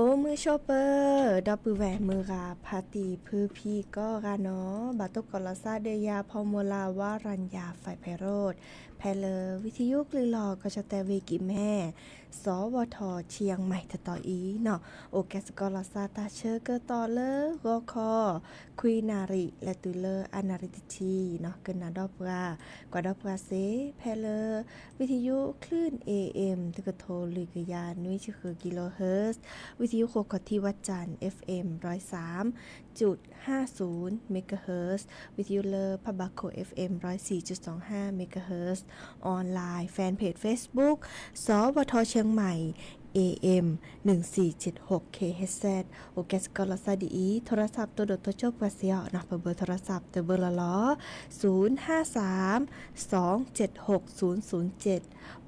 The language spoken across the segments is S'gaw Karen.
အိၣ်မုာ်ဆိးပၢၤ ဒီပုၢ်ဝဲၢ်မုၢ်ဂၤဖးတံၢ်ဖုဖံကိးဂၤနီၣ်, ဘၣ်တိၢ်ကီးလီၤသးဒီးယၤ ဖီမူၤလၢ် ဝါရံယၤ ဖဲးဖဲးရိး, ဖဲလၢဝံသယုကလုၢ်လီၢ် ကီၢ်ကၠီၣ်တဲၣ်ဝ့ၢ်ကံၢ်မဲ စီၤဝီၤထီၣ် ဆံယၣ်မံၣ် တတီၤအံၤနီၣ်, အိၣ်ကဲစ့ၢ်ကီးလီၤသးတၢ်ဆၢကတီၢ်လၢဂီၤခီ ခွံနၣ်ရံၣ် လဲၤတုၤလၢအနၣ်ရံၣ်တဆံနီၣ်, ကနၣ်ဒီးပှၤ, ကွၢ်ဒီးပှၤစ့ၢ် ဖဲလၢ ဝံသယုကလုၢ် A M တကထိလွံၢ်ကယၤနွံဆံဃု kilohertz, ဝံသယုဃိးခီၣ်ထံးဝၣ်စၣ် F M ร้อยสามจุดห้าศูนย์ megahertz, ဝံသယုလၢဖးဘၣ်ခိၣ် F M ร้อยสี่จุดสองห้า megahertz, online fanpage Facebook စီၤဝီၤထီၣ် ဆံယၣ်မံၣ် A M หนึ่งสี่เจ็ดหก kilohertz, အိၣ်ကဲစ့ၢ်ကီးလီၤသးဒ်အံၤ, ထိရစးဖ် တိၢ်ဒိၣ်တိၢ်ဆိပှၤစ့ၢ်အီၤနီၣ်, ပဘၢထိရစးဖ်တဘၢလီၤလီၤ, ศูนย์ห้าสาม สองเจ็ดหกศูนย์ศูนย์เจ็ด,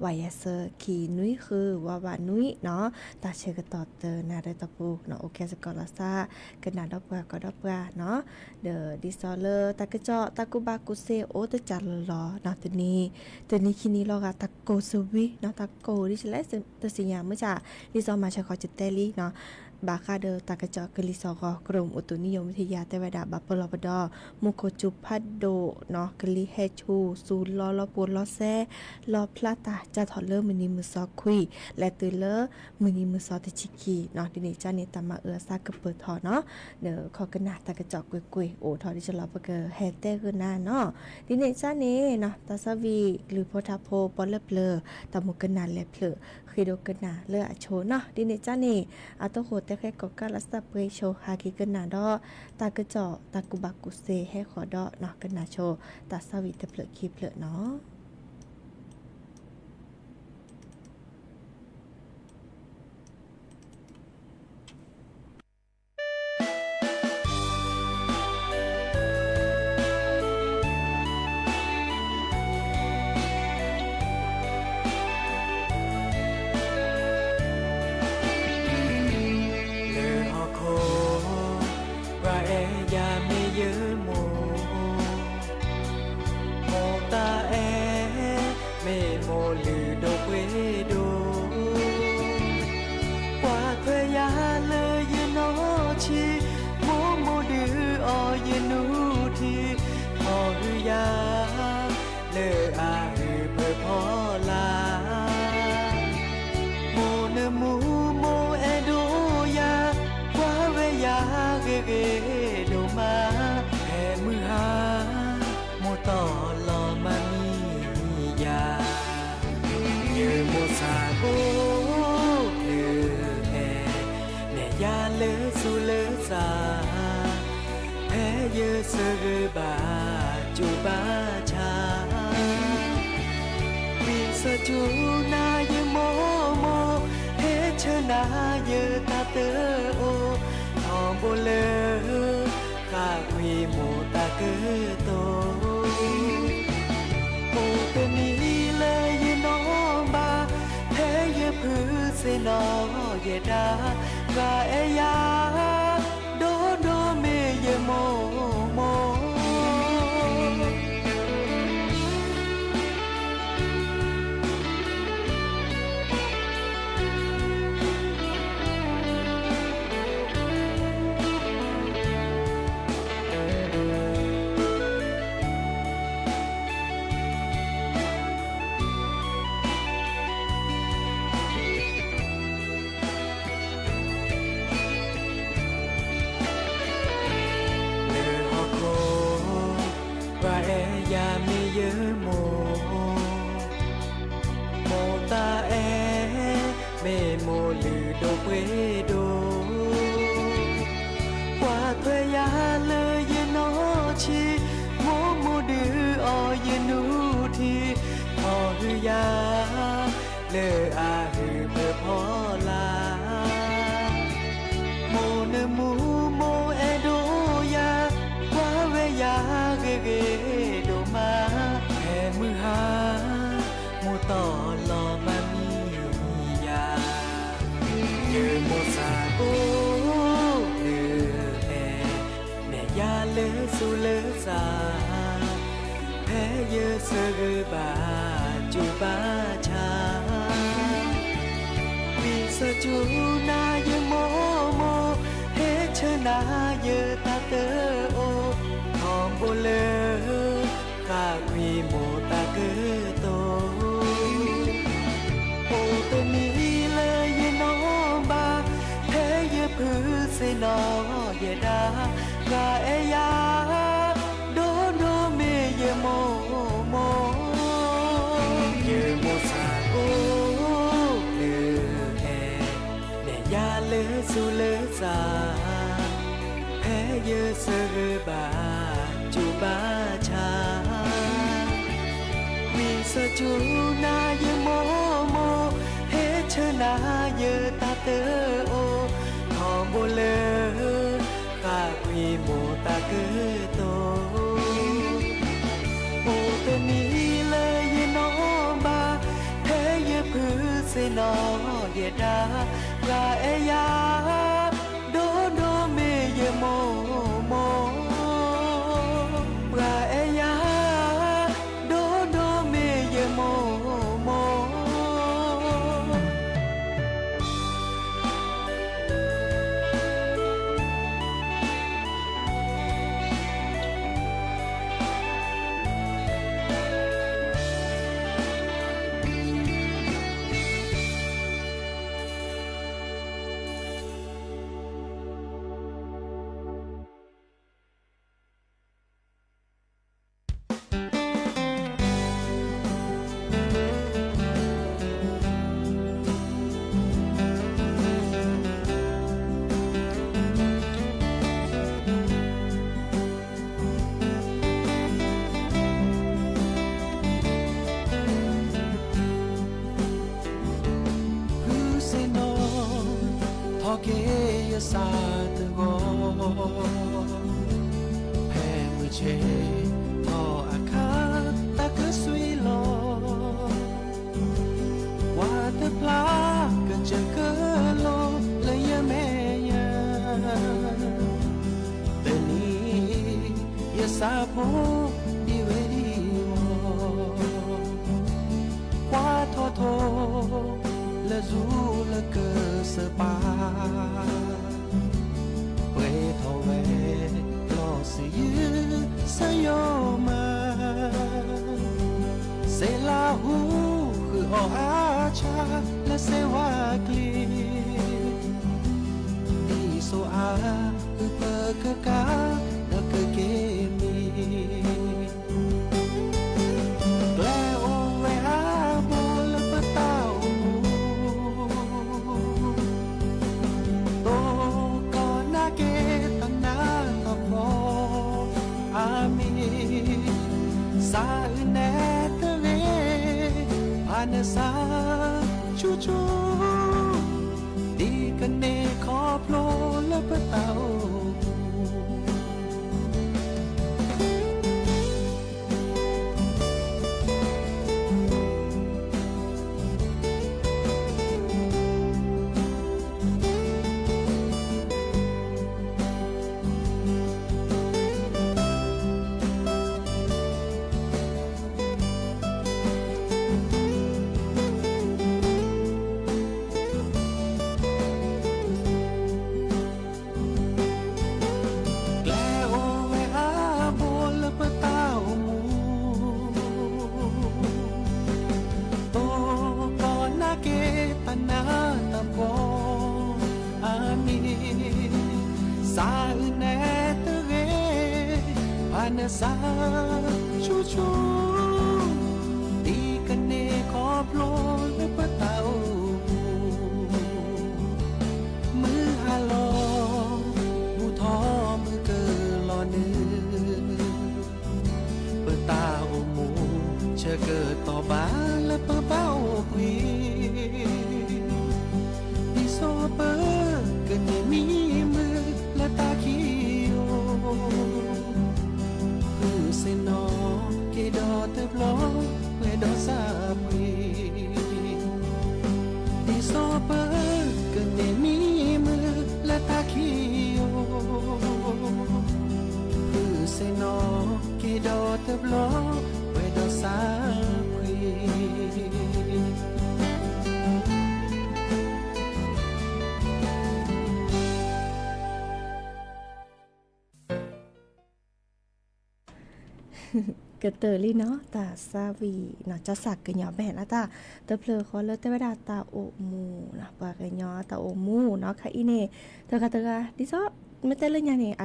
ဝးယဲၢ်ဆၢ ခံနွံဃု ဝးဝးနွံနီၣ်, တၢ်ဆၢကတီၢ်တနၣ်ရံၣ်တီၢ်ပူၤနီၣ်, အိၣ်ကဲစ့ၢ်ကီးလီၤသး ကနၣ်ဒီးပှၤ ကွၢ်ဒီးပှၤနီၣ်, ဒီးဒ်သိးလၢတၢ်ကစီၣ်တၢ်ကူၣ်ဘၣ်ကူၣ်သ့အိၣ်တစှၤလီၤလီၤနီၣ်, တနံၤ တနံၤခံနံၤလီၤဂာ် တၢ်ကိၢ်စဝံနီၣ်, တၢ်ကိၢ်ဒ်လဲၣ် တသ့ၣ်ညါ မုၢ်ဆါ ဒ်သိးမၤဆၢဃီၤကတဲလံနီၣ်, ဘၣ်ဃးဒီးတၢ်ကစီၣ်ကလံၤသီၣ်ဂီၤ ကရူၢ်မုၢ်အတူးနံယိၤမုၢ်ထံယၤ တဲဝဲဒၣ် ဘၣ်ပၢလီၤပဒီး မူခိၣ်စူၤဖးဒိၣ်နီၣ်, ကလံၤဟဲဆူၣ် စူၤလီၤလီၤပှီၢ်လီၤစဲ လီၤဖျါတၢ် စးထီၣ်လၢမုၢ်နံၤမုၢ်သီခွံ လဲၤတုၤလၢမုၢ်နံၤမုၢ်သီတဆံခံနီၣ်, ဒ်န့ၣ်ကန့ၣ် တၢ်မၤအၢအသးကပၢၢ်ထီၣ်နီၣ်, ဒီးခီကနၣ်တၢ်ကစီၣ်ကွ့ၢ်ကွ့ၢ်အိၣ်ထီၣ်ဒ်သိးလီၤ ပကဟဲတဲဂ့ၤနၤနီၣ်, ဒ်န့ၣ်ကန့ၣ်နီၣ်, တၢ်သးဝံၣ်လုၢ်ဖိထါဖိပီလၢပျၢၤ တၢ်မုၢ်ကနၣ်လဲၤဖျၢၣ် ဃ့ဒိကနၣ်လၢအဆိနီၣ်, ဒ်န့ၣ်ကန့ၣ် အတၢ်ဃိတဲဃဲကိးကးလီၤသးပှဲၤဆိ ဟးက့ၤကနၣ်ဒီး တၢ်ကစီၣ်တၢ်ကူၣ်ဘၣ်ကူၣ်သ့ဟဲဃီၤဒီးနီၣ်, ကနၣ်ဆိ တၢ်သးဝံၣ်တဖျၢၣ်ခံဖျၢၣ်နီၣ်. လၢဟီၣ်ခိၣ် ပှၤအဲၣ်ယၤမ့ၢ်ယမိၢ် မိၢ်တၢ်အဲၣ် မ့ၢ်မိၢ်လုၢ်ဒိၣ်ပှ့ၤဒိၣ်, ကွၢ်ထွဲယၤလၢယနီၢ်ဆံး, မိၢ်မိၢ်ဒုးအီၣ်ယနူထံ, ဖီၣ်ဟုယၤ လၢအဟုးဖၢၣ်ဖီလာ်, မိၢ်နမူမိၢ်အဲၣ်ဒိၣ်ယၤ, ကွၢ်ဝဲယၤဂ့ၤဂ့ၤဒိၣ်မး, ဖဲမုၢ်ဟါ မိၢ်တီၢ်လီၤမၤမံယၤ, ယမိၢ်ဆၣ်ဘိ လၢအဲၣ် နဲၣ်ယၤလၢသူၣ်လၢသး, ဖဲယဆၢဂ့ၤဘၣ်ကၠိဘၣ်ဆၣ်, ဝံသးစူၤနၤယမိၢ်မိၢ်, ဟဲဆှၢနၤယတၢ်တအိၣ်, ထီဘိလၢ ဃၣ်ကွံာ်မိၢ်တၢ်ကတိၤ, အိၣ်တနံၤလၢယနီၢ်ဘၣ်, ဖဲယဖုးသ့ၣ်နီၣ်ယဲဒၣ်, ပှၤအဲၣ်ယၤ ဒီဒီမ့ၢ်ယမိၢ်မိၢ်. လၢဟီၣ်ခိၣ် ပှၤအဲၣ်ယၤမ့ၢ်ယမိၢ်, မိၢ်တၢ်အဲၣ် မ့ၢ်မိၢ်လုၢ်ဒိၣ်ပှ့ၤဒိၣ်, ကွၢ်ထွဲယၤလၢယနီၢ်ဆံး, မိၢ်မိၢ်ဒုးအီၣ်ယနူထံ, ဖီၣ်ဟုယၤ လၢအဟုးဖၢၣ်ဖီလာ်, မိၢ်နမူမိၢ်အဲၣ်ဒိၣ်ယၤ, ကွၢ်ဝဲယၤဂ့ၤဂ့ၤဒိၣ်မး, ဖဲမုၢ်ဟါ မိၢ်တီၢ်လီၤမၤမံယၤ, ယမိၢ်ဆၣ်ဘိ လၢအဲၣ် နဲၣ်ယၤလၢသူၣ်လၢသး, ဖဲယဆၢဂ့ၤဘၣ်ကၠိဘၣ်ဆၣ်, ဝံသးစူၤနၤယမိၢ် တၢ်တအိၣ်, ထီဘိလၢ ဃၣ်ကွံာ်မိၢ်သးကတိၤ, အိၣ်တနံၤလၢယနီၢ်ဘၣ်, ဖဲယဖုစ့ၣ်နီၤယဲဒၣ်, ပှၤအဲၣ်ယၤ ဒိၣ်ဒိၣ်မ့ၢ်ယမိၢ်မိၢ်, ယမိၢ်စၢ်အိၣ်လၢအဲၣ်, နဲၣ်ယၤလၢဆူးလၢစၢ်, ဖဲယစၢၤဘၣ် ကူဘၣ်ဆၣ်, ဝံသးစူၤနၤယမိၢ်မိၢ်, ဟ့ၣ်ဆၢနၤယတၢ်တအိၣ်, ထီဘိလၢ ဃၣ်ကွံာ်မိၢ်သးကတိၤ, အိၣ်တနံၤလၢယနီၢ်ဘၣ်, ဖဲယဖုစ့ၣ်နီၤယဲဒၣ်, ပှၤအဲၣ်ယၤ ဒိၣ်ဒိၣ်မ့ၢ်ယမိၢ်မိၢ်, ပှၤအဲၣ်ယၤ ဒိၣ်ဒိၣ်မ့ၢ်ယမိၢ်မိၢ်. ဖုစ့ၣ်နီၤ, ထီၣ်က့ၤယစၢ်တဂီၤ, ဖဲမုၢ်ဆ့ၣ်ထီၣ်အခါ တၢ်ကစွံလီၤ, ကွၢ်တဖျါကစၢၢ်ကလိလၢယမဲာ်ညါ, တနံၤ ယဆၣ်ဖိဒံးဝဲဒံးအီၤ, ကွၢ်ထီၣ်ထိၣ်လၢဆူလၢကစၢၢ်ပၤ, ပှဲၤထီၣ်ဝဲလီၤစံးယုၢ်စၢ်ယိၤမး, စဲးလၤဟူဃုာ်အီၤအါဆါလၢစဲးဝါကျံ, ဒ်စိအါ အုၣ်ပၢကကး ဒီးကက့ၤမံၤ, ကျဲအိၣ်ဝဲအါဘိလၢပတၢ်အိၣ်မူ, တိကီၢ်နာ်က့ၤတၢ်နးတၢ်ဖှီၣ်အါမံၤ, စးအုၣ်နဲတဂ့ၤ, ဖးနစၢ်ဆူၣ်ဆူၣ် ဒ်ကန့ၢ်ခီဖျိလၢပတၢ်အိၣ်မူ. ကျဲအိၣ်ဝဲအါဘိလၢပတၢ်အိၣ်မူ, တိကီၢ်နာ်က့ၤတၢ်နးတၢ်ဖှီၣ်အါမံၤ, စးအုၣ်နဲတဂ့ၤ, ဖးနစၢ်ဆူၣ်ဆူၣ်, ဒ်ကန့ၢ်ခီဖျိလၢပတၢ်အိၣ်မူ. မုၢ်ဟါလီၤ, ဘူၣ်ထီၣ်မုၢ်ကလီၤနုာ်, ပတၢ်အိၣ်မူ ဆၢကတီၢ်ဘၣ်လၢပဘၣ်အိၣ်ဘှံး, ဒ်သိးပကန့ၢ်မံမုာ်လၢတၢ်ခံအိၣ်, ဖုစ့ၣ်နီၤက့ၤဒီးတဘျီ ပှဲၤဒီးစၢ်ဖှံ, ဒ်သိးပကန့ၢ်မံမုာ်လၢတၢ်ခံအိၣ်, ဖုစ့ၣ်နီၤက့ၤဒီးတဘျီ ပှဲၤဒီးစၢ်ဖှံ. ကတၢၢ်လံနီၤ တၢ်သးဝံၣ်နီၤ ကၠီစၢ်ကညီၤဘဲၣ်နီၤ တၢ်တဖျၢၣ်ဃီလၢတဲဝဲဒၣ်တၢ်အိၣ်မူနီၤ ပှၤကညီတၢ်အိၣ်မူနီၤ ခါအံၤန့ၣ် တဂၤတဂၤ ဒ်သိး မ့ၢ်တဲလၢညါန့ၣ်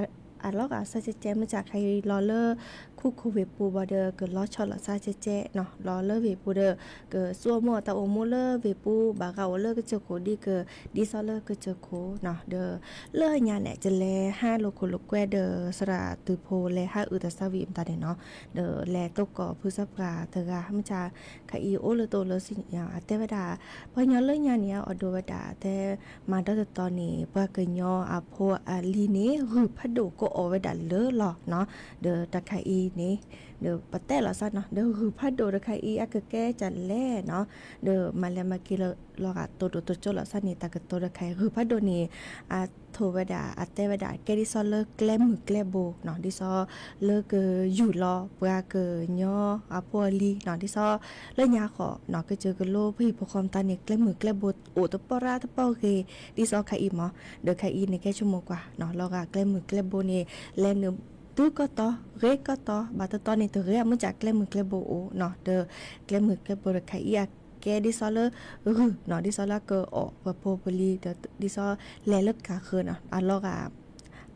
အလီၤဂာ်စၢ်ကဲကဲ မုၢ်ဆါခါအံၤလီၤလၢ ခူၣ်ခိၣ်ဝ့ၢ်ပူၤဘၣ်ဒီး ကလီၤဆီလိာ်စၢ်ကဲကဲနီၤ လီၤလၢဝ့ၢ်ပူၤဒီး ကစိာ်မိၣ်တၢ်အိၣ်မူလၢဝ့ၢ်ပူၤ ဘၣ်ဂၤအိၣ်လၢကစၢၢ်ခိၣ်ဒ်က ဒ်သိးလၢကစၢၢ်ခိၣ်နီၤ ဒီး လၢညါန့ၣ် ကလဲၤဟးလိာ်ခိၣ်လိာ်ကွဲဒီး သရၣ်သုးဖိ လဲၤဟးအုးတၢ်သးဝံၣ်မတၤန့ၣ်နီၤ ဒီးလဲၤသကိးဖုစၢ်ပှၢ်တဂၤ မုၢ်ဆါခါအံၤအိၣ်လၢတအိၣ်လၢစံၣ်ညီၣ် အတဲဝဲဒၣ် ပှၤကညီလၢညါန့ၣ် အီၣ်ဒိးဝဲဒၣ်တဲ မၤဒီတတီၤန့ၣ် ပှၤကညီအဖိအလံၤန့ၣ် ဂုၢ်ဖးဒိၣ်ကအီၣ်ဝဲဒၣ်လၢလီၤနီၤ ဒီးတၢ်ခါအံၤန့ၣ် ဒီးပတဲလီၤစၢ်နီၤ ဒီးဂုၢ်ဖးဒိၣ်တခါအံၤ အကကဲကလဲၣ်နီၤ ဒီးမၤလဲၤမၤက့ၤလီၤဂာ်တိၢ်ဒိၣ်တိၢ်ကၠိလိာ်စၢ်န့ၣ် တၢ်ကတိၤတခါအံၤ ဂုၢ်ဖးဒိၣ်န့ၣ် အထိၣ်ဝဲဒၣ် အတဲဝဲဒၣ် ကဲဒ်သိးလၢကျဲမုၢ်ကျဲဘိနီၤ ဒ်သိးလၢကယူၢ်လီၤပှၤကညီအဖိအလံၤနီၤ ဒ်သိးလၢညါဃီနီၤ ကစၢၢ်ကလိပဟံၣ်ဖိဃီမတၤန့ၣ် ကျဲမုၢ်ကျဲဘိအိၣ်တပီၢ်ရၣ်တပီၢ်ဂ့ၤ ဒ်သိးခါအံၤမး ဒီးခါအံၤန့ၣ်ကဲဆိကမိၣ်ကွၢ်နီၤ လီၤဂာ်ကျဲမုၢ်ကျဲဘိန့ၣ် လဲၤနုာ်တုၤကီၢ်တီ ဂ့ၤကီၢ်တီ ဘၣ်တတီၤန့ၣ် တဂ့ၤအမုၢ်ဆါကျဲမုၢ်ကျဲဘိအိၣ်နီၤ ဒီးကျဲမုၢ်ကျဲဘိတခါအံၤ အကဲဒ်သိးလၢ ဂုၢ်နီၤ ဒ်သိးလၢကအီၣ်ပှၤဖိပလံၤ ဒီးဒ်သိးလဲၤလၢကးဃၢၤနီၤ အလီၤဂာ်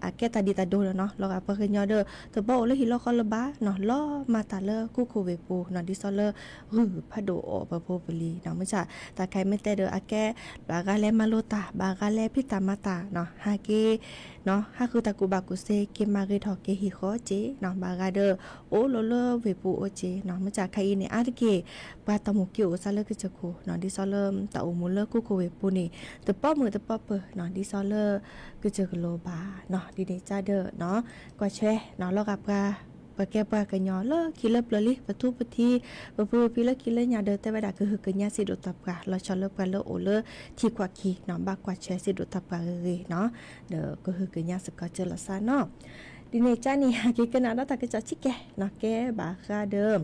အကဲတၢ်ဒ်တၢ်ဒိၣ်လီၤနီၤ လီၤဂာ်ပှၤကညီဒီး တဘီအိၣ်လၢဟံၣ်လီၢ်ဃီလၢၤဘၣ်နီၤ လီၤမၤတၢ်လၢခူၣ်ခိၣ်ဝ့ၢ်ပူၤနီၤ ဒ်သိးလၢဂုၢ်ဖးဒိၣ်အီၣ်ပှၤဖိပလံၤနီၤ မုၢ်ဆါ တၢ်ခါအံၤမ့ၢ်တဲဒီး အကဲ ဘၣ်ဂၤလဲၤမၤလိတၢ် ဘၣ်ဂၤလဲၤဖံးတၢ်မၤတၢ်နီၤ ဟးက့ၤ ဟးဃုတၢ်ကူၣ်ဘၣ်ကူၣ်သ့ က့ၤမၤဂ့ၤထီၣ်က့ၤဟံၣ်ဃီက့ၤနီၤ ဘၣ်ဂၤဒီး အိၣ်လီၤလၢဝ့ၢ်ပူၤအိၣ်က့ၤနီၤ မုၢ်ဆါခါအံၤန့ၣ် အါတက့ၢ် ပှၤတၢ်မုၢ်က့ၤအိၣ်စၢ်လၢကစၢၢ်ခိၣ်နီၤ ဒ်သိးလၢတၢ်အိၣ်မူလၢခူၣ်ခိၣ်ဝ့ၢ်ပူၤန့ၣ် တပီၢ်မုၢ်တပီၢ်ပၢၢ်နီၤ ဒ်သိးလၢ ကစၢၢ်ကလိဘၣ်နီၤ ဒ်န့ၣ်ကဒီးနီၤ ကွၢ်ဆွဲနီၤ လီၤဂာ်ပှၤ ပှၤကဲပှၤကညီလၢခံလၢပျၢၤလံ ပထူပထံ ပဖုပဖံလၢခံလၢညါဒီး တဲဝဲဒၣ်ကဟုကညးစံးဒိၣ်တၢ်ပှၢ် လီၤဆီလၢပှၤလၢအိၣ်လၢထံခွးခံနီၤ ဘၣ်ကွၢ်ဆွဲစံးဒိၣ်တၢ်ပှၢ်ဂ့ၤဂ့ၤနီၤ ဒီးကဟုကညးစ့ၢ်ကီးစၢၤလီၤစၢ်နီၤ ဒ်န့ၣ်ကန့ၣ် ဟဲက့ၤကနၣ်ဒီးတၢ်ကစီၣ်ဆံးကဲနီၤ ကဲဘၣ်ဃးဒီး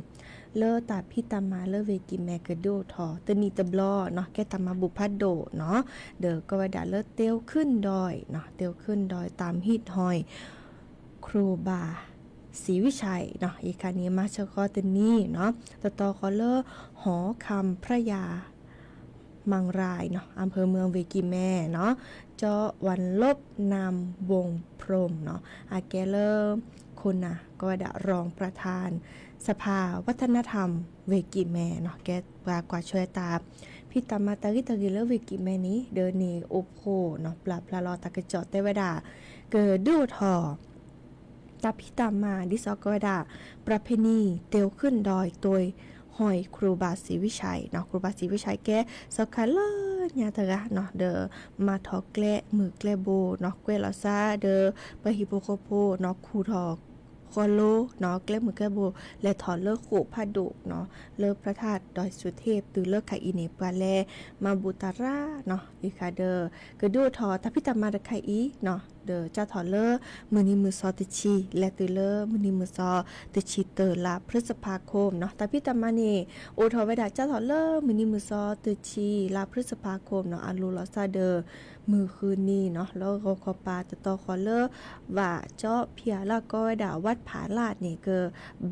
လၢတၢ်ဖံးတၢ်မၤလၢဝ့ၢ်ကံၢ်မဲ ကဒုးအိၣ်ထီၣ်တနံၣ်တဘျီနီၤ ကဲတၢ်မၤဘူၣ်ဖးဒိၣ်နီၤ ဒီးကီဝဲဒၣ်လၢ เตียวขึ้นดอยနီၤ เตียวขึ้นดอยตามหิ้งห้อย ครูบาศรีวิชัยနီၤ အံၤခါန့ၣ် မၤဆၢဃီတနံၤနီၤ တတီၤဃီလၢ หอคำพระยา มังรายနီၤ อำเภอเมืองเวกิแมနီၤ เจ้าวันลบนามวงพรหมနီၤ အကဲလၢ ခိၣ်နၢ် ကီဝဲဒၣ် รองประธานสภาวัฒนธรรมเวกิแมနီၤ ကဲပှၤကွၢ်ဆွဲတၢ် ဖံးတၢ်မၤတၢ်ဂ့ၢ်တၢ်ဂ့ၢ်လၢဝ့ၢ်ကံၢ်မဲန့ၣ် ဒီးန့ၣ်အိၣ်ဖှိၣ်နီၤ ပျၢ်ဖျါလီၤတၢ်ကစီၣ်တဲဝဲဒၣ် ကဒုးအိၣ်ထီၣ် တၢ်ဖံးတၢ်မၤ ဒ်သိးကီဝဲဒၣ် ประเพณีเตียวขึ้นดอยโดยห้อยครูบาศรีวิชัยနီၤ ครูบาศรีวิชัยကဲ စီၤခါလၢညါတဂၤနီၤ ဒီးမၤထီၣ်ကျဲမုၢ်ကျဲဘိနီၤ ကွဲးလီၤစၢ်ဒီး ပှၤဟံၣ်ဖိဃီဖိနီၤ ခူၣ်ထီၣ်ဃီလိနီၤ ကျဲမုၢ်ကျဲဘိ လဲၤထီၣ်လၢဃိာ်ဖးဒိၣ်နီၤ လၢ พระธาตุดอยสุเทพ တုၤလၢခါအံၤန့ၣ် ပှၤလဲၤမၤဘူၣ်တၢ်ရၣ်နီၤ အံၤခါဒီး ကဒုးအိၣ်ထီၣ်တၢ်ဖံးတၢ်မၤတခါအံၤနီၤ ဒီးစးထီၣ်လၢမုၢ်နံၤမုၢ်သီတဆံ လဲၤတုၤလၢမုၢ်နံၤမုၢ်သီ တဆံတၢ လါพฤษภาคมနီၤ တၢ်ဖံးတၢ်မၤန့ၣ် အိၣ်ထီၣ်ဝဲဒၣ်စးထီၣ်လၢမုၢ်နံၤမုၢ်သီတဆံ လါพฤษภาคมနီၤ အလိၤလီၤစၢ်ဒီး မုၢ်ဃုနံၤနီၤ လၢဂီၤခီပၤတတီၤဃီလၢ ဝးကၠီဖၠၣ်လၢကီဝဲဒၣ် วัดผาลาดန့ၣ် က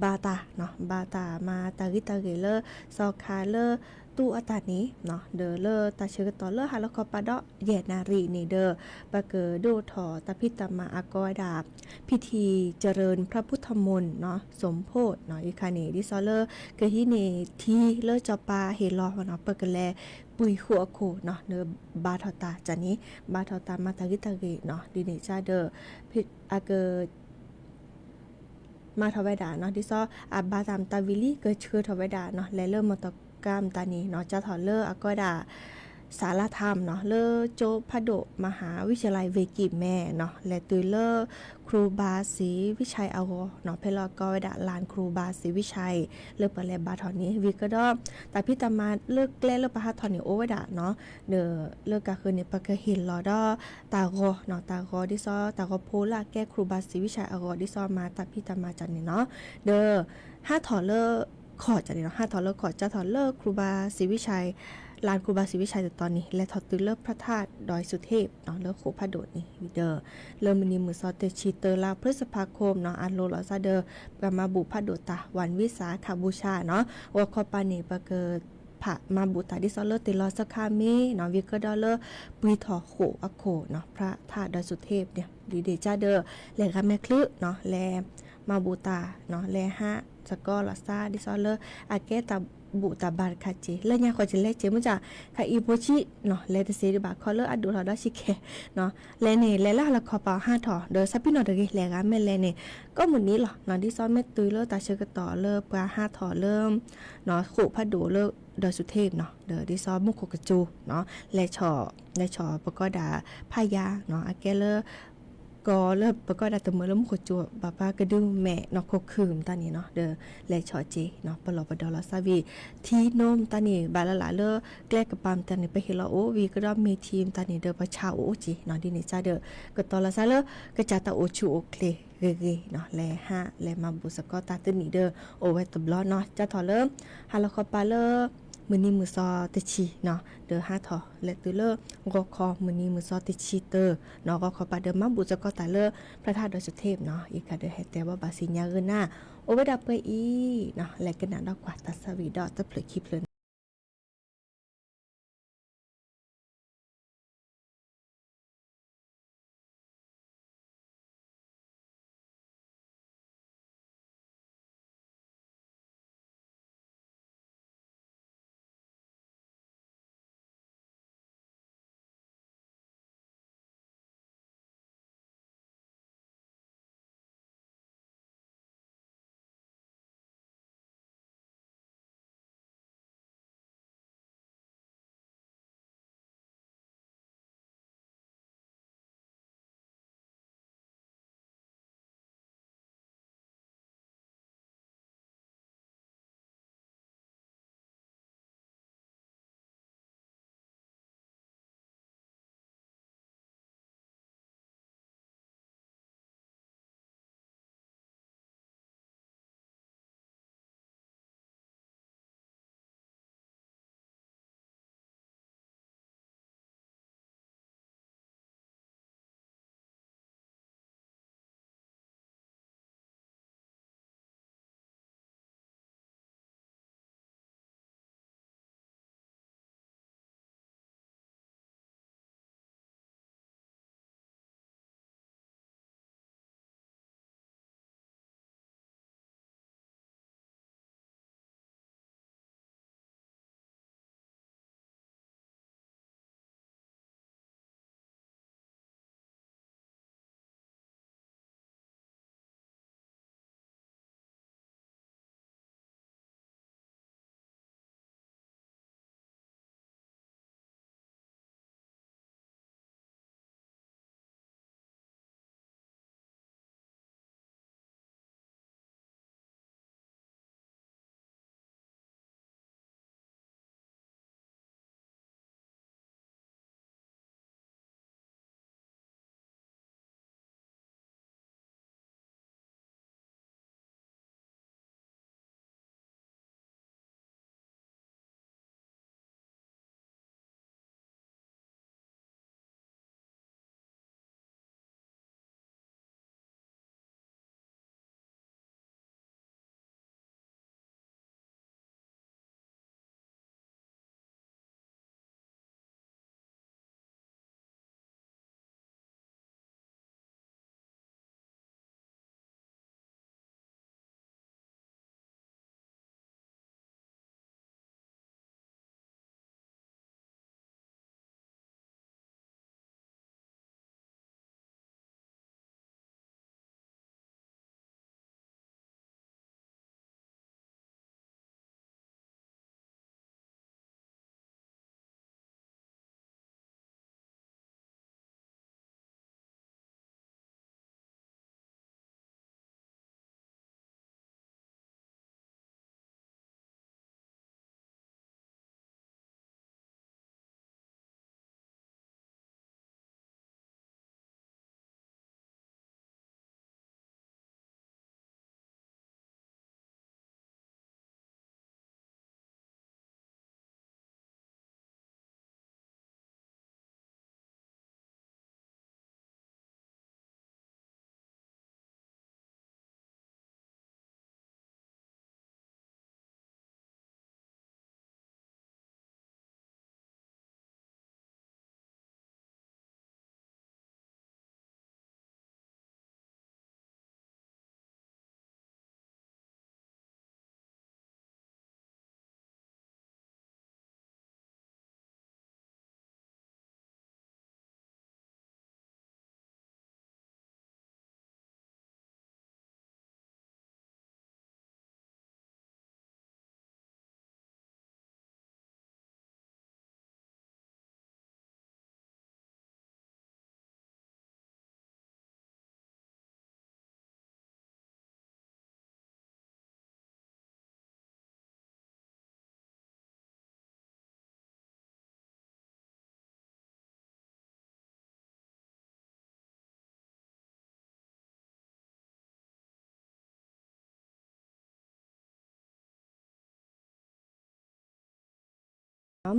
ဘါတၢ်နီၤ ဘါတၢ်မၤတၢ်ဂ့ၢ်တၢ်ဂ့ၢ်လၢ စီၤခါလၢတူၢ်အတၢ်န့ၣ်နီၤ ဒီးလၢတၢ်ဆၢကတီၢ်လၢဟါလီၤခီပၤဒီးယဲၢ်နၣ်ရံၣ်န့ၣ်ဒီး ပကဒုးအိၣ်ထီၣ်တၢ်ဖံးတၢ်မၤအကီဝဲဒၣ် พิธีเจริญพระพุทธมนต์နီၤ สมโภชน์နီၤ အံၤခါန့ၣ် ဒ်သိးလၢ ကဟံးန့ၢ်ထံလၢစီၤပၤဟ့ၣ်လီၤနီၤ ပကလဲၤပှ့ၤဃုာ်အခိၣ်နီၤ ဒီးဘါထီၣ်တၢ်န့ၣ် ဘါထီၣ်တၢ်မၤတၢ်ဂ့ၢ်တၢ်ဂ့ၢ်နီၤ ဒ်န့ၣ်ကဒီး အက မၤထီၣ်ဝဲဒၣ်နီၤ ဒ်သိးအဘါတၢ်မတၤဝံၤလံ ကဆှၢထီၣ်ဝဲဒၣ်နီၤ လဲၤလၢမီၢ်တီၢ်ကါမတၤန့ၣ်နီၤ စးထီၣ်လၢအကီဝဲဒၣ် ศาลาธรรมနီၤ လၢကၠိဖးဒိၣ် มหาวิทยาลัยเวกิแมနီၤ လဲၤတုၤလၢ ครูบาศรีวิชัยအဂီၢ်နီၤ ဖဲလၢအကီဝဲဒၣ် ลานครูบาศรีวิชัย လၢပှၤလဲၤဘါထီၣ်န့ၣ် ဝံၤကဒီး တၢ်ဖံးတၢ်မၤလၢကျဲလၢပဟးထီၣ်န့ၣ်အိၣ်ဝဲဒၣ်နီၤ ဒီးလၢကးဃုာ်န့ၣ် ပကဟ့ၣ်လီၤဒီး တၢ်ဂီၤနီၤ တၢ်ဂီၤဒ်သိး တၢ်ဂီၤဖိလၢအကဲ ครูบาศรีวิชัยအဂီၢ် ဒ်သိးမၤတၢ်ဖံးတၢ်မၤတၢ်န့ၣ်နီၤ ဒီး ဟးထီၣ်လၢ ခီၣ်တၢ်န့ၣ်နီၤ ဟးထီၣ်လၢခီၣ် စးထီၣ်လၢ ครูบาศรีวิชัย လါခူဘၣ်စံးဝဲဆၣ်တတီၤန့ၣ် လဲၤထီၣ်တုၤလၢ พระธาตุดอยสุเทพ နီၤ လၢဃိာ်ဖးဒိၣ်န့ၣ်ဒီး လၢမုၢ်နံၤမုၢ်သီတဆံတၢလါ พฤษภาคม နီၤ အလိၤလီၤစၢ်ဒီး ပှၤမၤဘူၣ်ဖးဒိၣ်တၢ် วันวิสาขบูชา နီၤ ဂီၤခီပၤန့ၣ် ပက ဖးမၤဘူၣ်တၢ်ဒ်သိးလၢတ့ၢ်လီၤစခါမ့ၢ်နီၤ ဝံၤကဒီးလၢ ပှဲၤထီၣ်ဃိာ်အခိၣ်နီၤ พระธาตุดอยสุเทพ န့ၣ် ဒ်န့ၣ်ကဒီး လဲၤဂၤမဲာ်ချံနီၤ လဲၤမၤဘူၣ်တၢ်နီၤ လဲၤဟးသကိးလီၤစၢ် ဒ်သိးလၢ အကဲတၢ်ဘူၣ်တၢ်ဘါတခါက့ၤ လၢညါဃီကလဲၤက့ၤမ့ၢ်က ခါအံၤဖိဆံးနီၤ လဲၤတသ့ဒံးဘၣ်ခီလၢအဒိၣ်ထီၣ်ဒီးဆံးခဲနီၤ လဲၤန့ၣ် လဲၤလၢဟလခီပၤဟးထီၣ် ဒီးစးပ့ၤနီၣ်တဂ့ၤ လဲၤဂၤမဲာ်လဲၣ်န့ၣ် ကိးမုၢ်နံၤလီၤနီၤ ဒ်သိးမ့ၢ်တုၤလၢတၢ်ဆၢကတီၢ်လၢပှၤဟးထီၣ်လၢ ဃိာ်ဖးဒိၣ်လၢ ดอยสุเทพ နီၤ ဒီးဒ်သိးမူခိၣ်ကစူၤနီၤ လဲၤဆီၣ် လဲၤဆီၣ်ပကီၢ်ဒၣ်ဖးယၤနီၤ အကဲလၢ ကီၢ်လၢပကီၢ်ဒၣ်တမုာ်လၢမူခိၣ်ကစူၤ ဘၣ်ပှၤကဒုမဲာ်နီၤ ခိၣ်ခုၣ်မတၤန့ၣ်နီၤ ဒီးလဲၤဆီၣ်က့ၤနီၤ ပလီၢ်ပဒီလီၤစၢ်ဝံၤ ထံနိမတၤန့ၣ် ဘၣ်လၢ်လၢ်လၢ ကျဲကပၤမတၤန့ၣ် ပဟ့ၣ်လီၤအိၣ်ဝံၤကဒီးမ့ၢ်ထံမတၤန့ၣ်ဒီး ပဆါအိၣ်အိၣ်က့ၤနီၤ ဒ်န့ၣ်ကဒီး ကတီၤလီၤစၢ်လၢ ကစၢ်တၢ်အိၣ်ဆူၣ်အိၣ်ချ့ဂ့ၤဂ့ၤနီၤ လဲၤဟးလဲၤမၤဘူၣ်သကိးတၢ်တနံၣ်ဒီး အိၣ်ဝဲတဘျီနီၤ ကၢ်ထီၣ်လၢ ဟါလီၤခီပၤလၢ မုၢ်နံၤမုၢ်သီတဆံနီၤ ဒီးဟးထီၣ်လဲၤတုၤလၢ ဂီၤခီမုၢ်နံၤမုၢ်သီတဆံတၢနီၤ ဂီၤခီပၤဒီးမၤဘူၣ်သကိးတၢ်လၢ พระธาตุดอยสุเทพ နီၤ အံၤခါဒီးဟဲတဲဘၣ်ဘၣ်စံၣ်ညါဂ့ၤနၤ အိၣ်ဝဲဒၣ်ပှဲၤအံၤနီၤ လဲၤကနၣ်ဒီးကွၢ်တၢ်ဆၢဝံၤဒီးတဖျၢၣ်ခံဖျၢၣ်န့ၣ်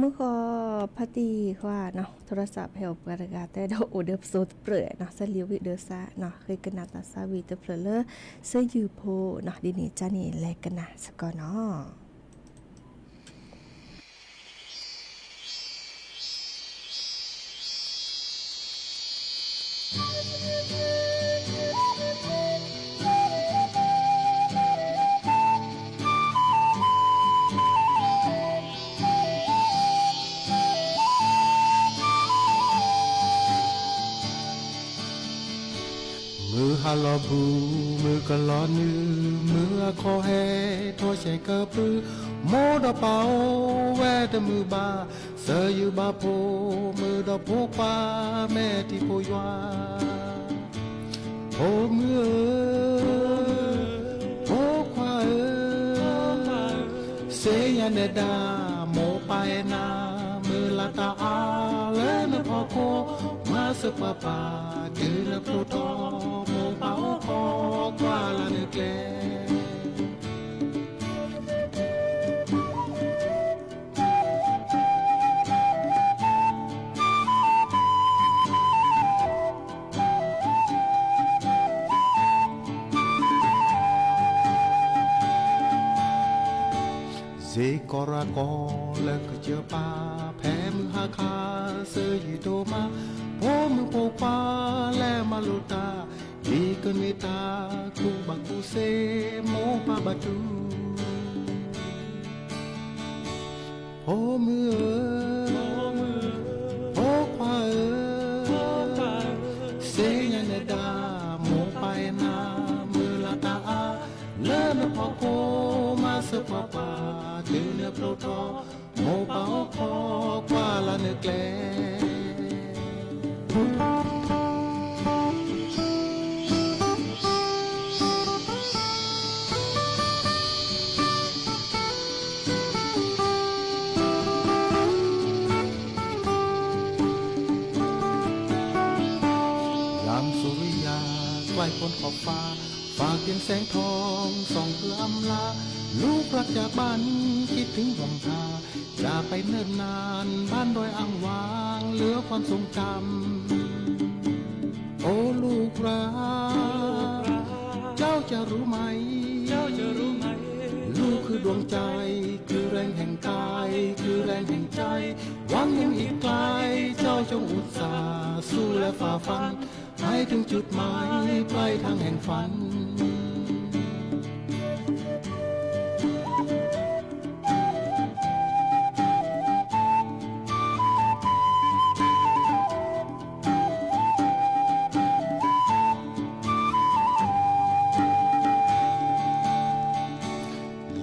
မုၢ်ဃီဖါတံၢ်ဃီနီၤ ထိရစးဖဲအိၣ်ပှၤတဂၤတဲဒီးအိၣ်ဒီးပစိၤတပြၢၣ်နီၤ စၢလံၤဝံၣ်ဒိးစါနီၤ ဃ့ကနၣ်သးစၢ်ဝံၤတဖျၢၣ်လၢ စၢယုၢ်ဖိနီၤ ဒ်န့ၣ်ကန့ၣ် လဲၤကနၣ်စ့ၢ်ကီးနီၤ. မုၢ်ဟါလီၤဘူး မုၢ်ကလီၤနုာ် မုၢ်အခီၣ်ဟဲထီၣ်ဆဲးကပၢၢ် မိၢ်ဒီးပၢ်အိၣ်ဝဲတမုာ်ဘၣ် စၢယုၢ်ဘၣ်ဖိမုၣ်ဒီးဖိခွါ မဲာ်ထံဖိယွၤ ဖိမုၣ်ဧၢ, ဖိခွါဧၢ, စ့ညါနဲဒၣ် မိၢ်ပၢ်အဲၣ်နၤ မုၢ်လၢ်တၢ်အါလၢနဖီခိၣ် မၤစၢၤပှၤပၢ် တုၤနဖျိထီၣ် မိၢ်ပၢ်အိၣ်ခိးကွၢ်လၢ်နကျဲ စ့ကီးရၤကီးလၢကစၢၢ်ပၢ် ဖဲမုၢ်ဟါခါ စၢယုၢ်ဒိၣ်မး ဖိမုၣ်ဖိခွါလဲၤမၤလိတၢ် ဒ်ကမ့ၢ်တၢ်ကူၣ်ဘၣ်ကူၣ်စ့ မိၢ်ပၢ်ဘၣ်တူၢ် ဖိမုၣ်ဧၢ, ဖိခွါဧၢ, စ့ညါနဲဒၣ် မိၢ်ပၢ်အဲၣ်နၤ မုၢ်လၢ်တၢ်အါ လၢနဖီခိၣ် မၤစၢၤပှၤပၢ် တုၤနဖျိထီၣ် မိၢ်ပၢ်အိၣ်ခိးကွၢ်လၢ်နကျဲ ยามสุริยาใกล้พ้นขอบฟ้า ฝากเพียงแสงทองส่องเพื่ออำลา ลูกรักจากบ้านคิดถึงห่วงหา จากไปเนิ่นนานบ้านดอยอ่างวางเหลือความทรงจำ โอ้ลูกรัก เจ้าจะรู้ไหม เจ้าจะรู้ไหม ลูกคือดวงใจ คือแรงแห่งกาย คือแรงแห่งใจ หวังยังอีกไกล เจ้าจงอุตส่าห์สู้และฝ่าฟัน ให้ถึงจุดหมายปลายทางแห่งฝัน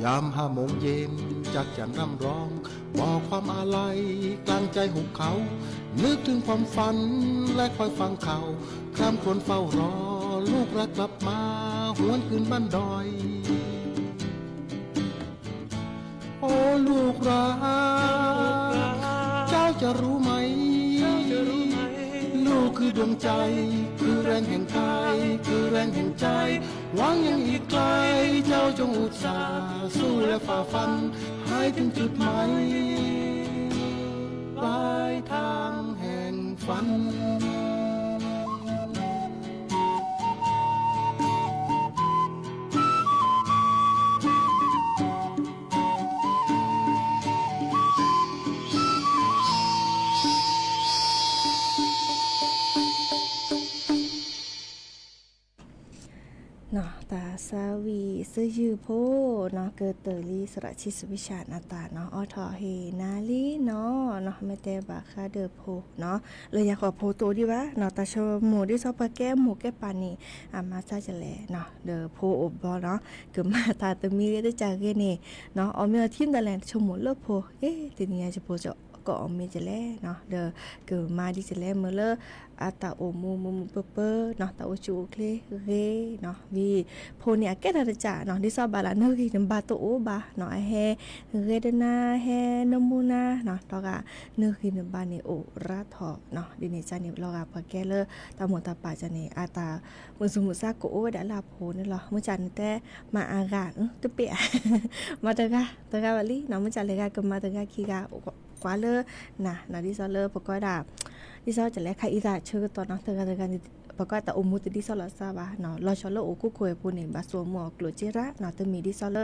ยามห้าโมงเย็นจากจันทร์ร่ำร้อง บอกความอาลัยกลางใจหุบเขา นึกถึงความฝันและคอยฟังข่าว คร่ำครวญเฝ้ารอ ลูกรักกลับมา หวนคืนบ้านดอย โอ้ลูกรัก เจ้าจะรู้ไหม เจ้าจะรู้ไหม ลูกคือดวงใจ คือแรงแห่งกาย คือแรงแห่งใจ หวังยังอีกไกล เจ้าจงอุตส่าห์สู้และฝ่าฟัน ให้ถึงจุดหมาย ปลายทางแห่งฝัน တၢ်သးဝံၣ်စၢယုၢ်ဖိနီၤ ကတၢၢ်လံ သရၣ်ဆံးစူၤဝံၣ်ဆၣ်နတၢ်နီၤ အိးထီၣ်ဟ့ၣ်နၤလံနီၤ မ့ၢ်တဲဘၣ်ဃးဒီးဖိနီၤ လၢယၤဃီၤဖိတအိၣ်ဒံးဘၣ်နီၤ တၢ်ဆိကမိၣ်ဒ်သိးပှၤကဲမိၢ်ကဲပၢ်န့ၣ် အမၤစၢ်ကလဲၣ်နီၤ ဒီးဖိအိၣ်ဘျီနီၤ ကမၤတၢ်တမံၤဂ့ၤတကးဂ့ၤန့ၣ်နီၤ အီၣ်မ့ၤအီထံတလဲၣ် တဆိကမိၣ်လၢဖိ အ့ တနံၤညါယဖိ ကအီၣ်မ့ၤကလဲၣ်နီၤ ဒီးကမၤဒ်ကလဲၣ် မ့ၢ်လၢ အတၢ်အိၣ်မူမုာ်မုာ်ပၢၤပၢၤနီၤ တၢ်အိၣ်ဆူၣ်အိၣ်ချ့ဂ့ၤနီၤ ဝံၤ ဖိန့ၣ်အကဲထီၣ်တကးနီၤ ဒ်သိးဘၣ်လၢနဂံၢ်နဘါတအိၣ်ဘၣ်နီၤ အဟဲဂဲၤတနၤ ဟဲနမူနၤနီၤ လီၤဂာ်နဂံၢ်နဘါန့ၣ်အိၣ်ရၤထီၣ်နီၤ ဒ်န့ၣ်ကန့ၣ် လီၤဂာ်ပှၤကဲလၢ တၢ်မိၢ်တၢ်ပၢ်ကန့ၣ် အတၢ်မုၢ်သူၣ်မုၢ်သးကအိၣ်ဝဲဒၣ်လၢအဖိန့ၣ်လီၤ မုၢ်ကန့ၣ်တဲ မၤအဂၤ တပ့ၢ်ဧါ မၤတဂၤ တဂၤဘၣ်လံနီၤ မုၢ်ကလဲၤဂၤကမၤတဂၤခံဂၤ ကွၢ်လၢ နၤ နၤ ဒ်သိးလၢပကီးဒၣ် ဒ်သိးကလဲၤခါအံသးဆၢကတီၢ်နီၤ တဂၤတဂၤန့ၣ် ပကီးတၢ်အိၣ်မူတဒ်သိးလိာ်သးဘၣ်နီၤ လီၤဆီလၢအိၣ်ခိခိၣ်အပူၤန့ၣ် ဘၣ်ဆိကမိၣ်အီၤကျိၣ်စ့ရၣ်နီၤ တမ့ၢ်ဒ်သိးလၢ က